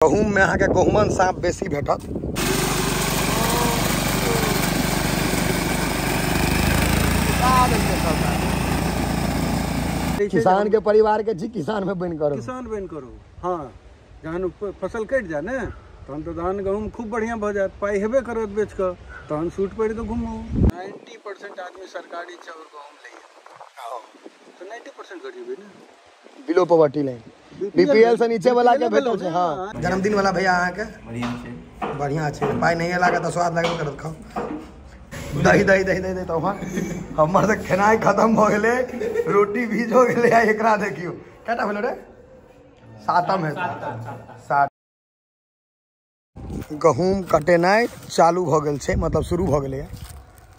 गहूम में अहाँके गहुमन साँप बेसी भेटत। किसान के परिवार के छी, किसान में बनि करू, किसान बनि करू। हाँ, जहन फसल कटि जाए ने तहन तो धान गहूम खूब बढ़िया भऽ जायत, पाइ हेबे करत बेच कऽ, तहन सूट पहिर कऽ घुमू। 90% आदमी सरकारी चाउर गहूम लैए, तऽ 90% गरीबी ने, बिलो पॉवर्टी लाइन, बीपीएल से नीचे वाला के भेटल छै। हाँ, जन्मदिन वाला भैया अहाँके बढ़िया छै, बढ़िया छै, पाइ नहीं लागत तऽ स्वाद लागबे करत। खाओ दही दही दही दही तऽ हमर तऽ खेनाइ खत्म भऽ गेलै, रोटी भीज हो गेलै। आ एकरा देखियौ कएटा भेलो रे, सातम है, सात। गहूम कटेनाइ चालू भऽ गेल छै, मतलब शुरू भऽ गेलैए।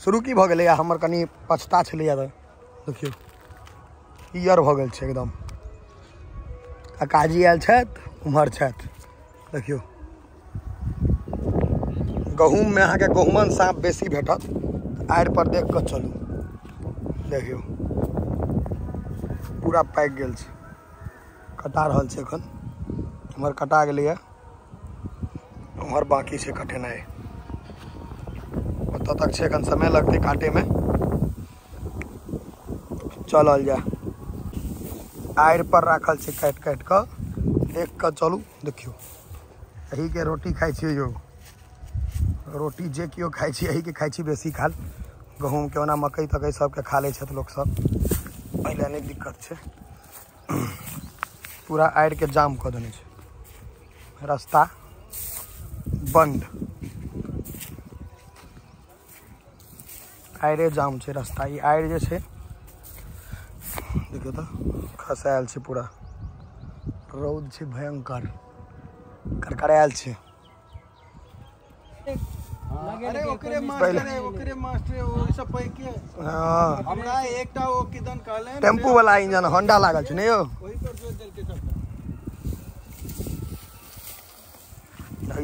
शुरू की भऽ गेलैए, हमर कनि पछता छलैए तऽ देखियौ पियर भऽ गेल छै एकदम। काजी आयल छथि, उम्हर छथि। देखियौ गहूम में अहाँके गहुमन साँप बेसी भेटत, आड़ि पर देख कऽ चलू। देखियौ पूरा पाकि गेल छै, कटा रहल छै एखन। उम्हर कटा गेलैए, उम्हर बाकी छै कटेनाइ, ओतऽ तक छै एखन समय लगतै काटेमे। चलल जाय, आड़ि पर राखल छै काटि काटि कऽ, देख कऽ चलू। देखियौ एहीके रोटी खाइ छियै यौ, रोटी जे केओ खाइ छी एहीके खाइ छी बेसी खाल। गहूँमके ओना मकई तकई सबके खा लै छथि लोकसब, एहि लए नहि दिक्कत छै। पूरा आड़िके जाम कऽ देने छै, रास्ता बन्द, आड़े जाम छै रास्ता। ई आड़ि जे छै देखियौ तऽ खसायल छै पूरा, रौद छै भयंकर, करकरायल छै। अरे ओकरे मास्टर है, ओकरे मास्टर ओ सब पैक के। हां, हमरा एकटा ओ किदन कहले टेम्पू वाला इंजन होंडा लागल छै ने यौ, ओही पर जोड़ देलकै सबटा।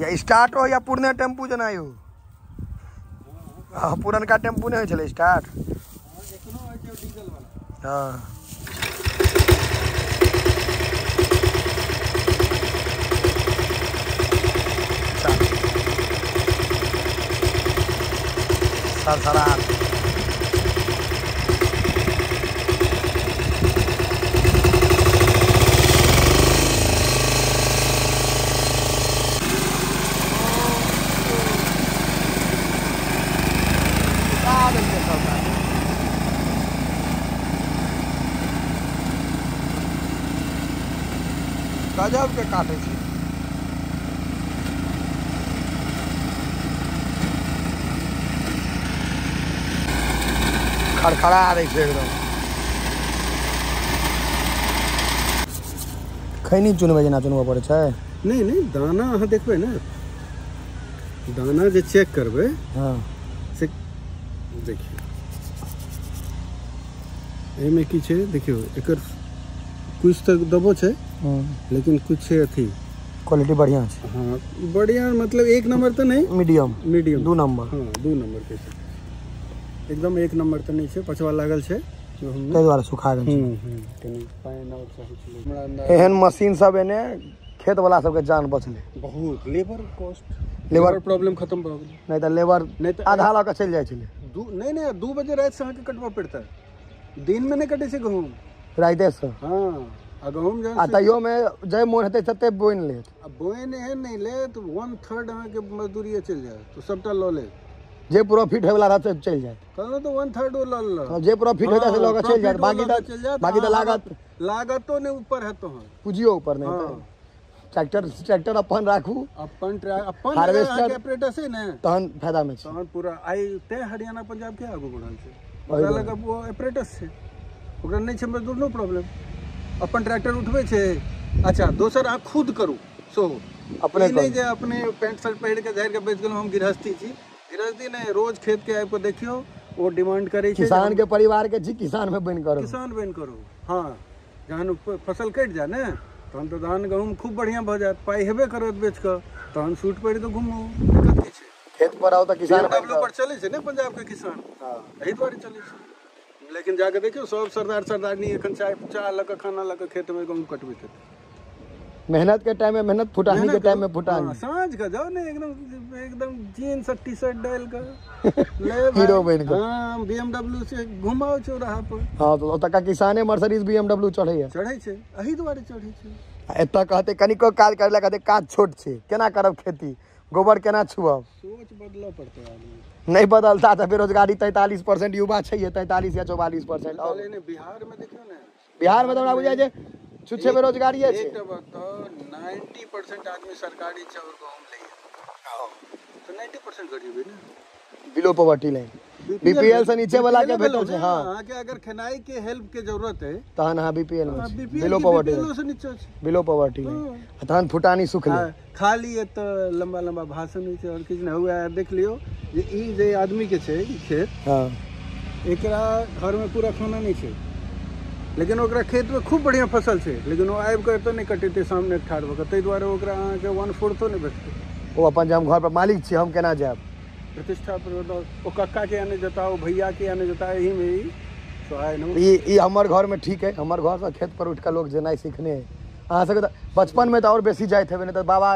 या स्टार्ट हो या पुरने टेम्पू जना यौ। हां, पुरनका टेम्पू नै होइ छलै स्टार्ट। हां, एखनो होइ छै डीजल वाला। हां, सरसरा गजब के काटे छै। खड़खड़ा दै छै एकदम। खैनी चुनबै जेना चुनबऽ पड़ै छै? नहि नहि, दाना अहाँ देखबै ने, दाना जे चेक करबै। हाँ, से देखियौ एहिमे की छै, देखियौ एकर कुछ तऽ दबो छै, लेकिन कुछ छै अथी क्वालिटी बढ़िया छै। हाँ बढ़िया, मतलब एक नंबर तऽ नहि, मीडियम, मीडियम 2 नंबर। हाँ 2 नंबर के छै, एकदम एक नंबर तऽ नहि छै, पछवा लागल छै ताहि दुआरे सुखा गेल छै। कनि पानि आओर चाही छलै हमरा। एहन मशीन सब एने खेत वाला सबके जान बचलै बहुत, लेबर कॉस्ट, लेबर प्रॉब्लम खत्म भऽ गेलै। नहि तऽ लेबर नहि तऽ आधा लऽ कऽ चलि जाइ छलै। नहि नहि, 2 बजे राति से अहाँके कटबऽ पड़तै, दिन मे नहि कटै छै गहूम, रातिे से। हाँ, आ गहूम जहन आ तैयो मे जे मोन हेतै तते बोनि लेत, आ बोनि एहन नहि लेत, 1/3 अहाँके मजदूरिये चलि जायत, तऽ सबटा लऽ लेत। जे प्रॉफिट होय वाला रहत से चलि जायत। कहलहुँ तऽ 1/3 ओ लऽ लेलक, जे प्रॉफिट होयत से लऽ कऽ चलि जायत, बाकी तऽ बाकी तऽ लागत, लागतो नहि ऊपर हेत तहन, पूँजियो ऊपर नहि। ट्रैक्टर ट्रैक्टर अपन राखू, अपन अपन हार्वेस्टर ऑपरेटर छै ने, तहन फायदा मे छै, तहन पूरा। आइ तें हरियाणा पंजाब के आगू बढ़ल छै, ओकरा लग ओ ऑपरेटर छै, ओकरा नहि छै मजदूर, नो प्रॉब्लम, अपन ट्रैक्टर उठबै छै। अच्छा दोसर अहाँ खुद करू सो अपने, नहि जे अपने पैंट शर्ट पहिर के झाड़ि के बैस गेलहुँ हम गृहस्थी छी, गृहस्थी नहि, रोज खेत के आबि कऽ देखियौ, ओ डिमांड करै छै। किसान के परिवार के छी, किसान में बनि करू, किसान बनि करू। हाँ, जहन फसल कटि जाए ने तहन तऽ धान गहूम खूब बढ़िया भऽ जायत, पाइ हेबे करत बेच कऽ, तहन सूट पहिर कऽ घुमू, दिक्कत की छै? खेत पर आउ तऽ किसान पर चलै छै ने पंजाब के किसान, एहि दुआरे चलै छै। लेकिन जाके देखियौ सब सरदार सरदारनी एखन चाय चाह लऽ कऽ खाना लऽ कऽ खेतमे गहूँम कटबैत हेतै। मेहनत के टाइम में मेहनत, फुटानी के टाइम में फुटानी। साँझ के जाओ ने एकदम एकदम जीन्स और टी शर्ट डाल के हीरो बन के, हां BMW से घुमाओ चौराहा पर। हां तो ओतका किसाने मर्सिडीज BMW चढ़ै है, चढ़ै छै, एही दुआरे चढ़ै छै। एतऽ कहते कनिको काज करला कहते काज छोट छै, केना करब खेती, गोबर केना छुअब। सोच बदलऽ पड़तै आदमी, नहीं बदलता तऽ बेरोजगारी 43% युवा छै, 43 या 44%। और बिहार में देखियौ ने, बिहार में तऽ हमरा बुझाइ छै छुच्छे बेरोजगारी छै। एकटा बात तऽ 90% आदमी सरकारी चाउर गहूम लैया, तऽ 90% गरीबी ने, बिलो पॉवर्टी लाइन, बीपीएल से नीचे वाला के भेटल छै। हां अहाँ के अगर खेनाई के हेल्प के जरूरत है तहन अहाँ बीपीएल में छी, बिलो पॉवर्टी से नीचे छै, बिलो पॉवर्टी लाइन, तहन फुटानी सुख ले खाली। एतऽ लंबा लंबा भाषण होइ छै और किछु नहि हुआ। देख लियौ जे ई जे आदमी के छै ई खेत, हां एकरा घर में पूरा खाना नहीं छै, लेकिन ओकरा खेत में खूब बढ़िया फसल छै, लेकिन ओ आबि कऽ एतऽ नहि कटेतै, सामने ठाढ़ भऽ कऽ, ताहि दुआरे ओकरा अहाँके 1/4 नहि भेटतै। ओ अपन जे हम घर पर मालिक छी, हम केना जायब, प्रतिष्ठा पर ओ कक्का के आने जता, ओ भैया के आने जता, एही में ई सोहाय न। ई हमर घर में ठीक है, हमर घर से खेत पर उठ के लोग जेनाइ सीखने है। अहाँ सबके बचपन में तऽ और बेसी जाइत हेबै, नहि तऽ बाबा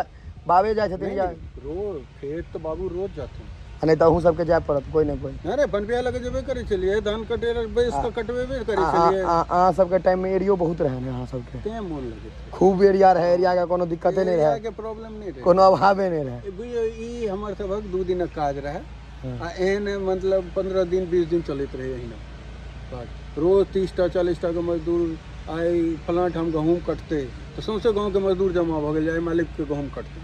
बाबे जाइ छथिन या रोज खेत, तऽ बाबू रोज जाथिन, नहीं तो अहूँ सबके जाय पड़त कोई ना कोई। अरे बनबिया लगे जेबे करै छलियै, धान कटे बैस के कटबेबे करै छलियै। अहाँ सबके टाइम में एरियो बहुत रहे ने, अहाँ सबके तें मोन लगे, खूब एरिया रहे, एरिया के कोनो दिक्कते नहीं रहे, के प्रॉब्लम नहीं रहे, कोनो अभावे नहीं रहे। बुझियौ ई हमर सबक 2 दिनक काज रहे, आ एहन मतलब 15 दिन 20 दिन चलैत रहे एहिना। रोज 30 टा 40 टा के मजदूर आइ फलाँ ठाम गहूँम कटतै तऽ सौंसे गाँवके मजदूर जमा भऽ गेल जे आइ मालिकके गहूँम कटतै,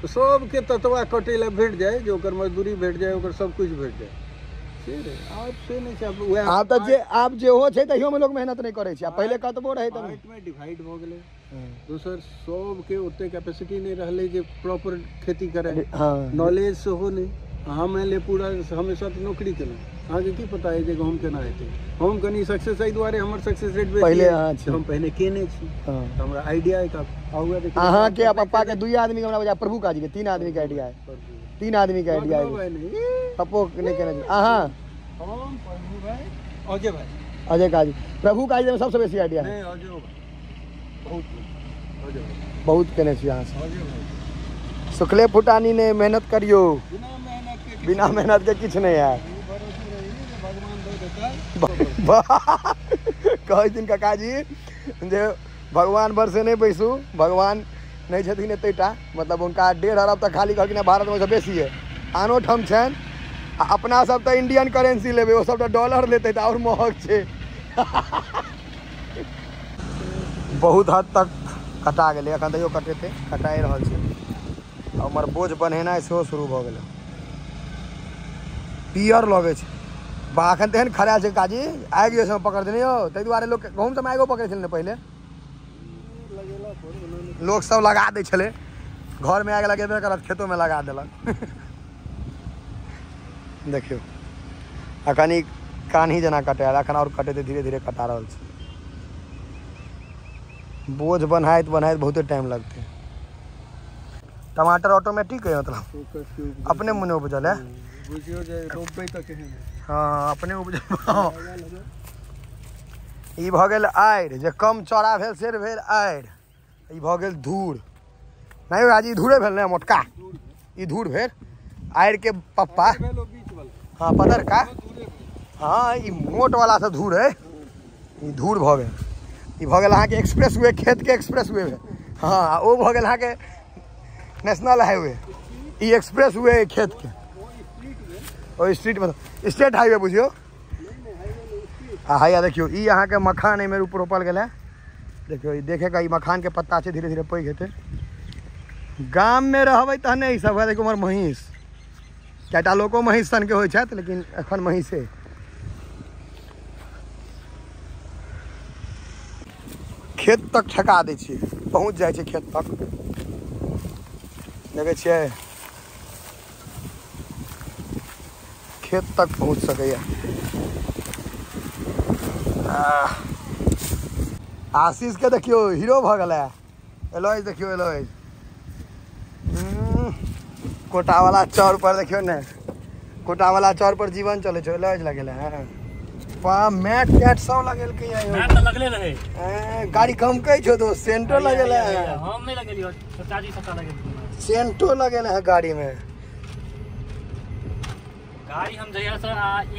तऽ सबके ततबा कटै लए भेट जाय जे ओकर मजदूरी भेट जाय, ओकर सब कुछ भेट जाय, से रहै। आब से नहि छै, आब वएह आब तऽ जे आब जे हो छै तहियोमे लोक मेहनत नहि करै छै। पहिले कतबो रहै तऽ पार्टमे डिवाइड भऽ गेलै। दोसर सबके ओते कैपेसिटी नहि रहलै जे प्रॉपर खेती करै, नॉलेज सेहो नहि। अहाँ मानि लिअ पूरा हमेशा तऽ नौकरी केलहुँ, अहाँके की पता अइ जे गहूँम केना हेतै। हम कनि सक्सेस एहि दुआरे हमर सक्सेस रेट पहिले अहाँ छी, हम पहिने केने छी, तऽ हमरा आइडिया अइ। अहाँके आ पप्पा के 2 आदमी के हमरा बुझाय, प्रभु काजी के 3 आदमी के आइडिया है, 3 आदमी के आइडिया है। पप्पो नहि केने छी अहाँ, हम प्रभु भाई, अजय भाई, अजय काजी, प्रभु काजी में सबसे बेसी आइडिया है। नहीं अजय भाई बहुत, अजय भाई बहुत केने छी अहाँ सब। सुखले फुटानी ने मेहनत करियो, बिना मेहनत के किछु नहीं है। कहै छथिन काकाजी जे भगवान भरसे नहि बैसू, भगवान नहि छथिन एतेटा, मतलब हुनका 1.5 अरब तऽ खाली कहलखिन भारतमे ओहिसँ बेसी है, आनो ठाम छनि। आ अपना सब तऽ इंडियन करेंसी लेबै, ओ सब तऽ डॉलर लेतै तऽ आओर महग छै। बहुत हद तक कटा गेलै, एखन तैयो कटेतै, कटाइ रहल छै। आ उमहर बोझ बन्हेनाइ सेहो शुरू भऽ गेलै, पियर लगै छै बा। एखन तेहन खरायल छै काजी, आगि ओहिमे पकड़ देने यौ, ताहि दुआरे लोक गहूँम सबमे आगिओ पकड़ै छलै ने पहिले, लोक सब लगा दै छलै, घरमे आगि लगेबे करत, खेतोमे लगा देलक। देखियौ एखन ई कान्ही जेना कटायल, एखन आओर कटेतै, धीरे धीरे कटा रहल छै। बोझ बन्हाइत बन्हाइत बहुते टाइम लगतै। टमाटर ऑटोमेटिक है, मतलब अपने मुने उपजल है, बुझियौ जे रोपबै तऽ केहन। हाँ अपने उपजल। ई भऽ गेल आड़ि, जे कम चौड़ा भेल से भेल आड़ि। ई भऽ गेल धूर, नहीं राजी ई धूरे भेल ने मोटका, ई धूर भेल आड़ि के पप्पा। हाँ पतरका, हाँ ई मोट वाला सब धूर है, ई धूर भऽ गेल। ई भऽ गेल अहाँके एक्सप्रेस वे, खेत के एक्सप्रेस वे भेल। हाँ ओ भऽ गेल अहाँके नेशनल हाईवे, ई एक्सप्रेस वे खेत के, ओ स्ट्रीट मतलब स्टेट हाईवे बुझियौ। आ हैया देखियौ ई अहाँके मखान एहिमे रोपल गेल है, देखियौ ई देखेके ई मखान के पत्ता छै, धीरे धीरे पैघ हेतै। गाममे रहबै तहने ई सब। देखियौ उम्हर महीँस, 4टा लोको महीँस सनके होइ छथि, लेकिन एखन महीँसे। खेत तक ठेका दै छियै, पहुँच जाइ छै खेत तक। देखै छियै खेत तक पहुँच सकैया। आशीष के देखियौ हीरो भऽ गेलै, एलोइज देखियौ एलोइज, कोटा वाला चौर पर देखियौ ने, कोटा वाला चौर पर जीवन चलै छै, एलोइज लगेलै। हँ बा मैट टैट सब लगेलकै है। मैट त लगले रहे। गाड़ी गमकै छौ दोस्त, सेंटो लगेले है। हम नहीं लगेलियो, चाचाजी सबटा लगेलकै। सेंटो लगेले है गाड़ी में। गाड़ी हम जहिया से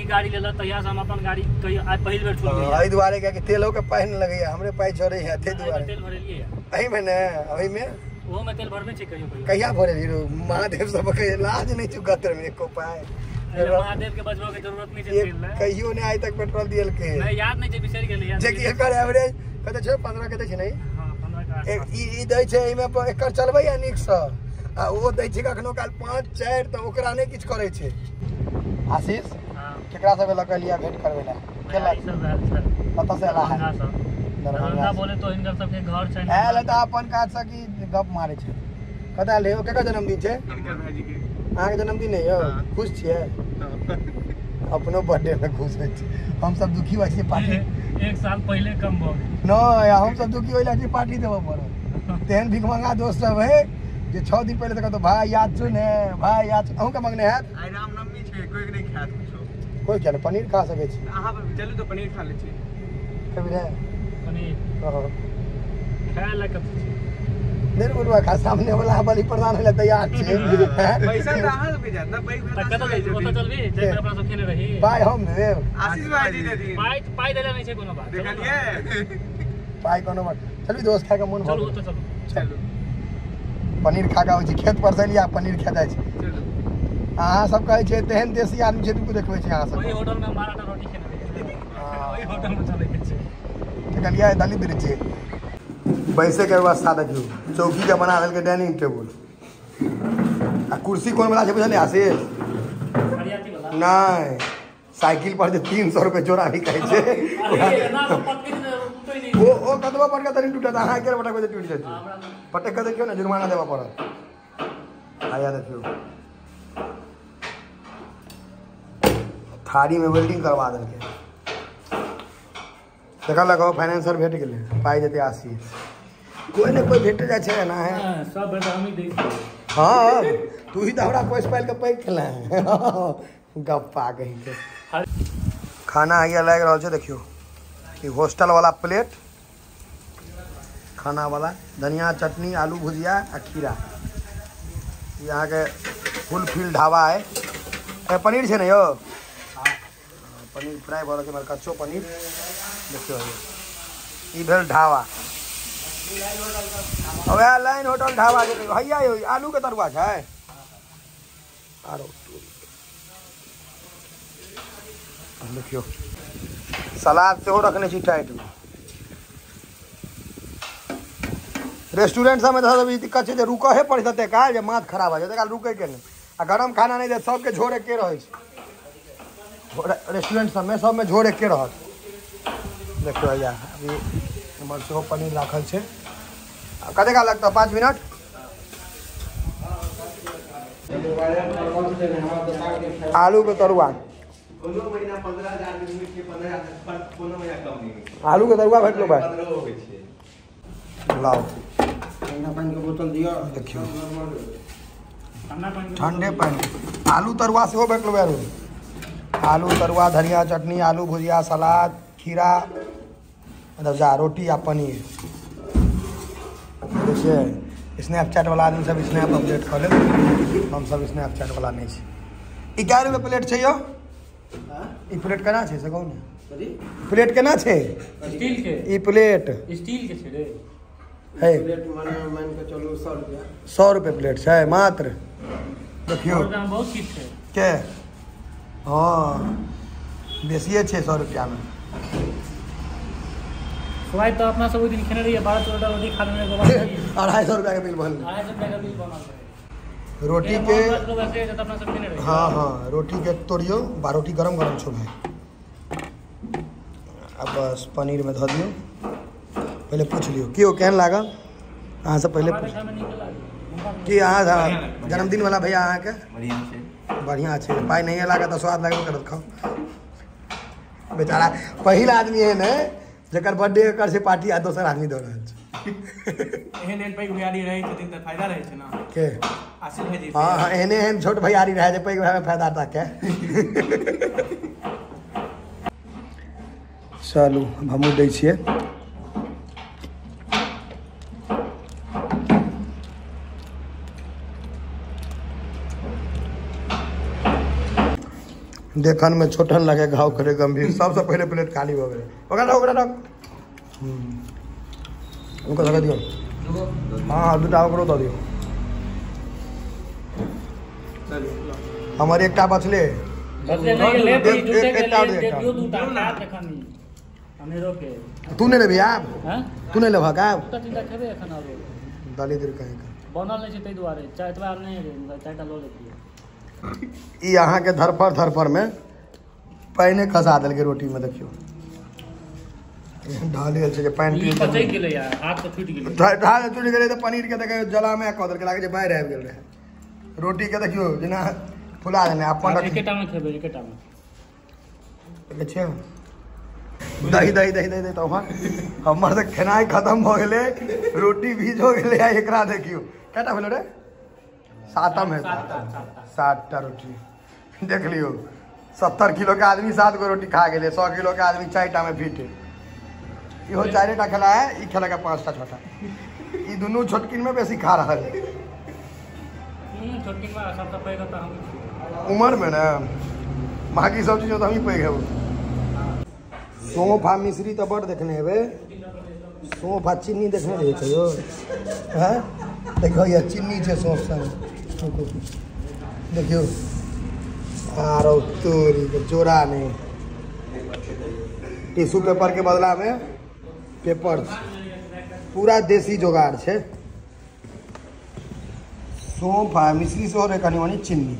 ई गाड़ी लेला तहिया से हम अपन गाड़ी कहियो आइ पहिल बेर छुटलियै। एहि दुआरे कियाकि तेलो के पानि लगैया, हमरे पाइ झरै है ताहि दुआरे। तेल भरेलियै एहि में ने, एहि में ओहो में तेल भरबे छै कहियो कहियो। कहिया भरेली रो महादेव सब के लाज नहीं चुकत रे एको पाइ। महादेव के बजबो के जरूरत नहीं छै तेल ले। कहियो ने आइ तक पेट्रोल दियल के। नहीं याद नहीं छै, बिसरि गेलै। जे कि एकर एवरेज कते छै 15 कते छै नहीं? हां 15 के आसपास। ई दै छै एहि में एकर चलबैया नीक से, आ ओ दै छै कखनो काल 5 4 त ओकरा नहि किछ करै छै। आशीष केकरा सब लऽ के लिया भेंट करबै ला? केला कतऽ से एला है? दरभंगा बोले तो हिनकर सबके घर छै। आयल तऽ अपन काज से की गप मारै छै। कतऽ ले केकर जन्मदिन छै? हिनकर भाईजी के। अहाँके जन्मदिन है यौ? खुश छियै? अपनो बर्थडे में खुश होइ छै। हम सब दुखी होइ छियै पार्टी एक साल पहिले कम भऽ गेल। नहि हम सब दुखी होइ छी, पार्टी देबऽ पड़त। तेहन भिखमंगा दोस्त सब है जे 6 दिन पहिले तऽ कहतो भाई याद छौ ने, भाई याद छौ। अहूँके मंगने हैत? आइ रामनवमी छै, कोइ नहि खायत कुछो। कोइ किया नहि, पनीर खा सकै छी। अहाँ चलू तऽ पनीर खा लै छी। खेबही रे पनीर? खाय ला कथी छै? नहि बुढ़वा खा, सामने वाला बलि प्रदान होय ला तैयार छै। पैसा तऽ अहाँ सबके जायत ने, पैघ तऽ कतऽ जाइ ओतऽ चलबी जै पर अपना सब खेने रही। पाइ हम देब, आशीष भाईजी देथिन। पाइ पाइ दैला नहि छै कोनो बात। देखलियै पाइ कोनो बात। चलबी दोस्त खाय के मन भऽ चलू ओतऽ चलू। चलू पनीर खा के आबै छी, खेत पर से लिया पनीर खा जाइ छी। अहाँ सब कहै छियै तेहन देसी आदमी छै, तुमको देखबै छी अहाँ सब। ओहि होटल में हम 12 टा रोटी खेने रहियै, ओहि होटल में चलै के छै। देखलियै दलिद्र छै। बैसे के व्यवस्था देखियौ, चौकी के बना देलकै डाइनिंग टेबुल। आ कुर्सी कोन वाला छै बुझलियै आशीष? नहि, साइकिल पर जे 300 रुपये जोड़ा बिकाइ छै ओ कतबो पटका तनी टूटत, अहाँ एके पटकबै तऽ टूटि जेतै। पटक कऽ देखियौ ने, जुर्माना देबऽ पड़त। आया देखियौ थारी में वेल्डिंग करवा देलकै। देखलक फाइनेंसर भेट गेलै, पाइ देतै आशीष। कोइ ने कोइ भेट जाइ छै ना है सब भेट हमही दै छियै। हाँ तू ही तऽ हमरा पोसि पालि कऽ पैघ केलैं। गप्पा कही के खाना हैया लागि रहल छै। देखियौ ई होस्टल वाला प्लेट खाना वाला, धनिया चटनी, आलू भुजिया आ खीरा। ई अहाँके फुल फील ढाबा है। पनीर छै ने यौ? पनीर फ्राई भऽ रहल छै, मगर कच्चो पनीर। देखियौ ई भेल ढाबा। वएह लाइन होटल ढाबा जे हैया यौ आलू के तरुआ छै। आरो देखियौ सलाद सेहो रखने छी टाइट में। रेस्टोरेंट सबमे तऽ ई दिक्कत छै जे रुकहे पड़ै छै तते काल जे माथ खराब भऽ जाय, काल रुकै के नहि। आ गरम खाना नहि देत, सबके झोर एके रहै छै। रेस्टोरेंट सबमे सबमे झोर एके रहत। देखियौ हैया अभी एम्हर सेहो पनीर राखल छै। कते काल लगतौ? 5 मिनट। आलू के तरुआ, आलू के तरुआ भेटलो भाई। लाओ ठंडा पानी के बोतल दियो। देखियौ ठंडे पानी। आलू तरुआ सेहो भेटलो भाई। आलू तरुआ, धनिया चटनी, आलू भुजिया, सलाद, खीरा, मतलब जा रोटी आ पनीर। देखिए स्नैपचैट वाला आदमी सब स्नैप अपडेट कऽ लेब, हम सब स्नैपचैट वाला नहीं छी। ई कै रुपये प्लेट छै यौ? ई प्लेट केना छै से कहू ने? प्लेट केना छै? स्टील के। ई प्लेट स्टील के छै रे। है प्लेट मान के चलू 100 रुपया। 100 रुपये प्लेट छै मात्र। देखियौ बहुत किछु छै के। हाँ बेसिए छै 100 रुपया में। स्वाद तऽ अपना सब ओहि दिन खेने रहियै 12 14 रोटी खा लेने के बाद 250 रुपया के बिल बनल। 250 रुपया के बिल बनल रहे रोटी के। अपना सब खेने रहियै। हाँ हाँ रोटी के तोड़ियौ, बा रोटी गरम गरम छौ भाई। अब बस पनीर में धऽ दियौ। पहले पूछ लियौ की केहन लागल अहाँ से पहले पूछ की अहाँ जन्मदिन वाला भैया अहाँके बढ़िया छै। पाइ नहिए लागत तऽ स्वाद लगबे करत। खाउ बेचारा पहिल आदमी एहन है जकर बर्थडे एकर छै पार्टी आ दोसर आदमी दऽ रहल छै। एहन एहन पैघ भैयारी रहै छथिन तऽ फायदा रहै छै ने के आशीष भाईजी। हाँ हाँ एहने एहन छोट भैयारी रहै जे पैघ भाईमे फायदा ताके। चलू हमहूँ दै छियै। देखन में छोटन लगे घाव करे गंभीर। सबसे पहले प्लेट खाली हो गए। ओकरा ओकरा रख, ओकरा रख दियो। हाँ दूटा ओकरो दऽ दियौ। हमर एकटा बचले। तू नहीं लेबही आब? तू नहीं लेबहक आब? दलिद्र कहीं का बनल नहीं छै ताहि दुआरे एतबा नहि चारिटा लऽ लेतियै। ई अहाँके धरफड़ धरफड़ में पानि खसा देलकै रोटी में। देखियौ ढाल छै जे पानि पी पचै गेलै यार, हाथ से छूटि गेलै। ढाल छूटि गेलै तऽ पनीर के देखियौ जलामे कऽ देलकै, लागै छै बाढ़ि आबि गेल रहै। रोटी के देखियौ जेना फुला देने अपन एकेटा में खेबै, एकेटा में देखै छियै। दही दही दही दही तऽ हमर तऽ खेनाइ खतम भऽ गेलै, रोटी भीज हो गेलै। आ एकरा देखियौ कएटा भेलै रे? सातम है, 7टा रोटी। देख लियौ 70 किलो के आदमी 7 गो रोटी खा गेलै। 100 किलो के आदमी 4टा में फिट। इहो 4टा खेला है, ई खेलक 5टा 6टा। ई दुनू छोटकिन में बेसी खा रहल है। उम्र में ना बाकी सब चीज तो हमही पैघ हेबै। सौंफ आ मिश्री तऽ बड़ देखने हेबै, सौंफ आ चीनी देखने रहियै कहियो? हैं देखियौ ये चीनी छै सौंफ संग, देखियौ। आरो तोरी के जोड़ा नहीं, टिश्यू पेपर के बदला में पेपर, पूरा देसी जोगाड़ छै। सौंफ आ मिश्री से और कनी मनी चीनी।